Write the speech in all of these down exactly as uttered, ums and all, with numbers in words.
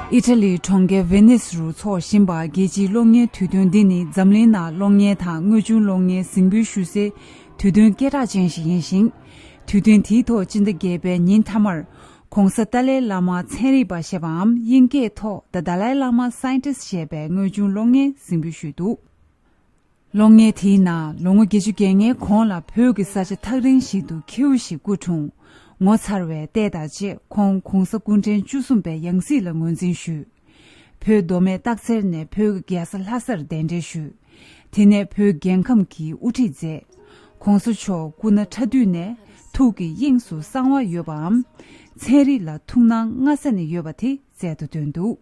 ཨི་ཊ་ལིའི་གྲོང་ཁྱེར་ཝེ་ནིས་རུ་འཚོགས་བཞིན་པ་རྒྱལ་སྤྱིའི་གློག་བརྙན་དུས་སྟོན་འདི་ནི་འཛམ་གླིང་ནང་གློག་བརྙན་དང་དངོས་བྱུང་གློག་བརྙན་གཟིགས་འབུལ་ཞུ་སའི་དུས་སྟོན་སྐད་གྲགས་ཅན་ཞིག་ཡིན་ཞིང་། དུས་སྟོན་དེའི་ཐོག་སྤྱི་ཟླ་བརྒྱད་པའི་ཉིན་མཐའ་མར་༧གོང་ས་ཏཱ་ལའི་བླ་མ་ཚན་རིག་པ་ཞེས་པའམ་དབྱིན་སྐད་ཐོག The Dalai Lama Scientist ཞེས་པའི་དངོས་བྱུང་གློག་བརྙན་གཟིགས་འབུལ་ཞུས་འདུག་གློག་བརྙན་དེའི་ནང་ལོ་ངོ་བརྒྱད་ཅུ་གྱ་ལྔའི་གོང་ལ་བོད་ཀྱི་ས་ཆ་ཐག་རིང་ཞིག་ཏུ་ཁྱེའུ་ཞིག་སྐུ་འཁྲུངས། ངོ་མཚར་བའི་ལྟས་དང་བཅས་ཁོང་༧གོང་ས་སྐུ་ཕྲེང་བཅུ་གསུམ་པའི་ཡང་སྲིད་ལ་ངོས་འཛིན་ཞུས། བོད་མདོ་སྨད་སྟག་འཚེར་ནས་བོད་ཀྱི་རྒྱལ་ས་ལྷ་སར་གདན་འདྲེན་ཞུས། དེ་ནས་བོད་རྒྱལ་ཁམས་ཀྱི་དབུ་ཁྲིད་མཛད། ༧གོང་ས་མཆོག་སྐུ་ན་ཕྲ་དུས་ནས་ཐུགས་ཀྱི་དབྱིངས་སུ་གསང་བ་ཡོད་པའམ། ཚན་རིག་ལ་ཐུགས་སྣང་སྔ་ས་ནས་ཡོད་པ་དེ་རྩལ་དུ་བཏོན་འདུག་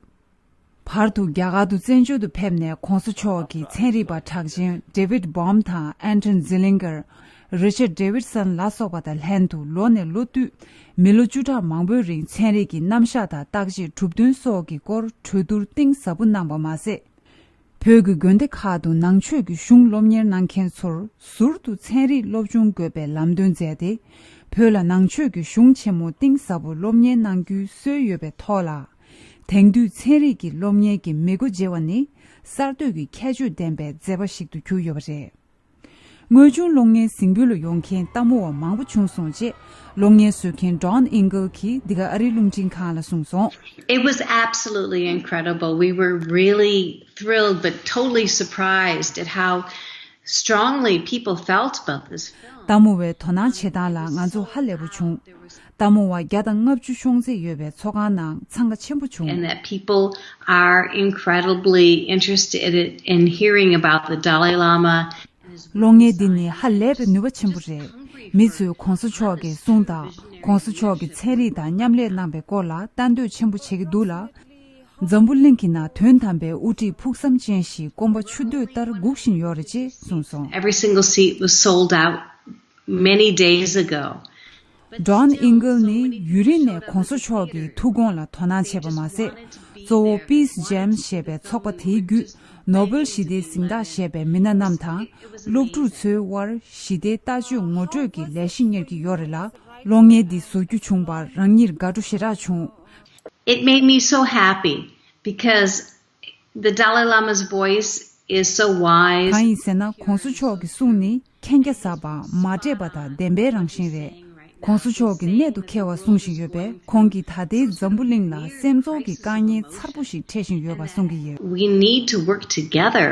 བར་དུ་རྒྱ་གར་དུ་བཙན་བྱོལ་དུ་ཕེབས་ནས་༧གོང་ས་མཆོག་གི་ཚན་རིག་པ་གྲགས་ཅན་David Bohm དང་Anton Zeilinger། Richard Davidson ལ་སོགས་པ་དང་ལྷན་དུ་ལོ་ནས་ལོ་བསྟུད་མི་ལོ་བཅུ་ཕྲག་མང་པོའི་རིང་ཚན་རིག་གི་རྣམ་གཞག་དང་བརྟག་དཔྱད་གྲུབ་དོན་སོགས་ཀྱི་སྐོར་གྲོས་བསྡུར་གཏིང་ཟབ་པོ་གནང་པ་མ་ཟད། བོད་ཀྱི་དགོན་སྡེ་ཁག་ཏུ་ནང་ཆོས་ཀྱི་གཞུང་སློབ་གཉེར་གནང་མཁན་ཚོར་ཟུར་དུ་ཚན་རིག་སློབ་སྦྱོང་དགོས་པའི་ལམ་སྟོན་མཛད་དེ། བོད་ལ་ནང་ཆོས་ཀྱི་གཞུང་ཆེན་མོ་གཏིང་ཟབ་པོ་སློབ་གཉེར་གནང་རྒྱུའི་སྲོལ་ཡོད་པའི་ཐོག་ལ། དེང་དུས་ཚན་རིག་གི་སློབ་གཉེར་གྱི་མི་སྒོ་འབྱེད་པ་ནི་གསར་གཏོད་ཀྱི་ཁྱད་ཆོས་ལྡན་པའི་མཛད་པ་ཞིག་ཏུ་གྱུར་ཡོད་པ་རེད། དངོས་བྱུང་གློག་བརྙན་གཟིགས་འབུལ་ལ་ཡོང་མཁན་ལྟད་མོ་བ་མང་པོ་བྱུང་སོང་ཅེས་གློག་བརྙན་བཟོ་མཁན་Don Engle གྱིས་འདི་ག་ཨ་རིའི་རླུང་འཕྲིན་ཁང་ལ་གསུངས་སོང་། It was absolutely incredible. We were really thrilled but totally surprised at how strongly people felt about this film. ལྟད་མོ་བའི་དོ་སྣང་བྱེད་སྟངས་ལ་ང་ཚོ་ཧ་ལས་པོ་བྱུང་། ལྟད་མོ་བ་བརྒྱ་དང་ལྔ་བཅུ་ཤོང་ཚད་ཡོད་པའི་ཚོགས་ཁང་ནང་འཚང་ཁ་ཆེན་པོ་བྱུང་། And that people are incredibly interested in hearing about the Dalai Lama. གློག་བརྙན་འདི་ནི་ཧ་ལས་པའི་ནུས་པ་ཆེན་པོ་རེད། མི་ཚོས་༧གོང་ས་མཆོག་གི་གསུང་དང་༧གོང་ས་མཆོག་གི་ཚན་རིག་དང་མཉམ་ལས་གནང་པའི་སྐོར་ལ་ལྟ་འདོད་ཆེན་པོ་བྱེད་ཀྱི་འདུག་ལ། འཛམ་བུ་གླིང་གི་ནང་དོན་དམ་པའི་དབུ་ཁྲིད་ཕུགས་བསམ་ཅན་ཞིག་སྐོམ་པ་ཆུ་འདོད་ལྟར་སྒུག་བཞིན་ཡོད་རེད་ཅེས་གསུངས་སོང་། Every single seat was sold out many days ago. Don Engle ནི་ཡུན་རིང་ནས་༧གོང་ས་མཆོག་གི་ཐུགས་དགོངས་ལ་དོ་སྣང་བྱས་པ་མ་ཟད། གཙོ་བོ་Peace Gems ཞེས་པའི་ཚོགས་པ་དེའི་བརྒྱུད་ནོ་སྦེལ་ཞི་བདེའི་གཟེངས་རྟགས་བཞེས་པའི་མི་སྣ་རྣམས་དང་། སློབ་ཕྲུག་ཚོའི་དབར་ཞི་བདེའི་ལྟ་སྤྱོད་ངོ་སྤྲོད་ཀྱི་ལས་གཞི་གཉེར་གྱི་ཡོད་རེད་ལ། གློག་བརྙན་འདི་བཟོ་རྒྱུ་བྱུང་བར་རང་ཉིད་དགའ་སྤྲོ་ཞེ་དྲག་བྱུང་། It made me so happy because the Dalai Lama's voice is so wise. གང་ཡིན་ཟེར་ན། ༧གོང་ས་མཆོག་གི་གསུང་ནི་མཁྱེན་རྒྱ་ཟབ་པ། མ་འདྲེས་པ་དང་ལྡན་པའི་རང་བཞིན་རེད། ༧གོང་ས་མཆོག་གིས་གནད་དུ་འཁེལ་བ་གསུང་བཞིན་ཡོད་པས། ཁོང་གིས་ད་ལྟའི་འཛམ་བུ་གླིང་ལ་སེམས་ཚོར་གྱི་དཀའ་ངལ་མཚར་པོ་ཞིག་འཕྲད་བཞིན་ཡོད་པ་གསུང་གི་ཡོད། We need to work together.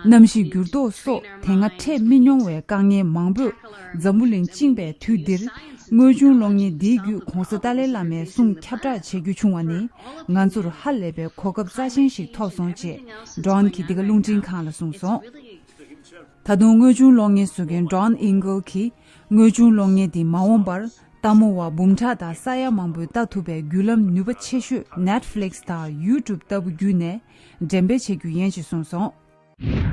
གནམ་གཤིས་འགྱུར་ལྡོག་སོགས་དེ་སྔ་འཕྲད་མི་མྱོང་བའི་དཀའ་ངལ་མང་པོས་འཛམ་བུ་གླིང་བཅིངས་པའི་དུས་འདིར། དངོས་བྱུང་གློག་བརྙན་འདིའི་བརྒྱུད་༧གོང་ས་ཏཱ་ལའི་བླ་མའི་གསུང་ཁྱབ་བསྒྲགས་བྱེད་རྒྱུ་བྱུང་བ་ནི། ང་ཚོར་ཧ་ལས་པའི་གོ་སྐབས་རྩ་ཆེན་ཞིག་ཐོབ་སོང་ཅེས་Don གྱིས་འདི་ག་རླུང་འཕྲིན་ཁང་ལ་གསུངས་སོང་། ད་དུང་དངོས་བྱུང་གློག་བརྙན་བཟོ་མཁན་Don Engle གྱིས། དངོས་བྱུང་གློག་བརྙན་འདི་མ་འོངས་པར་ལྟད་མོ་བ་འབུམ་ཕྲག་དང་ས་ཡ་མང་པོས་ལྟ་ཐུབ་པའི་བརྒྱུད་ལམ་ནུས་པ་ཆེ་ཤོས་Netflix དང་YouTube ལྟ་བུ་བརྒྱུད་ནས་འགྲེམས་སྤེལ་བྱེད་རྒྱུ་ཡིན་ཞེས་གསུངས་སོང་།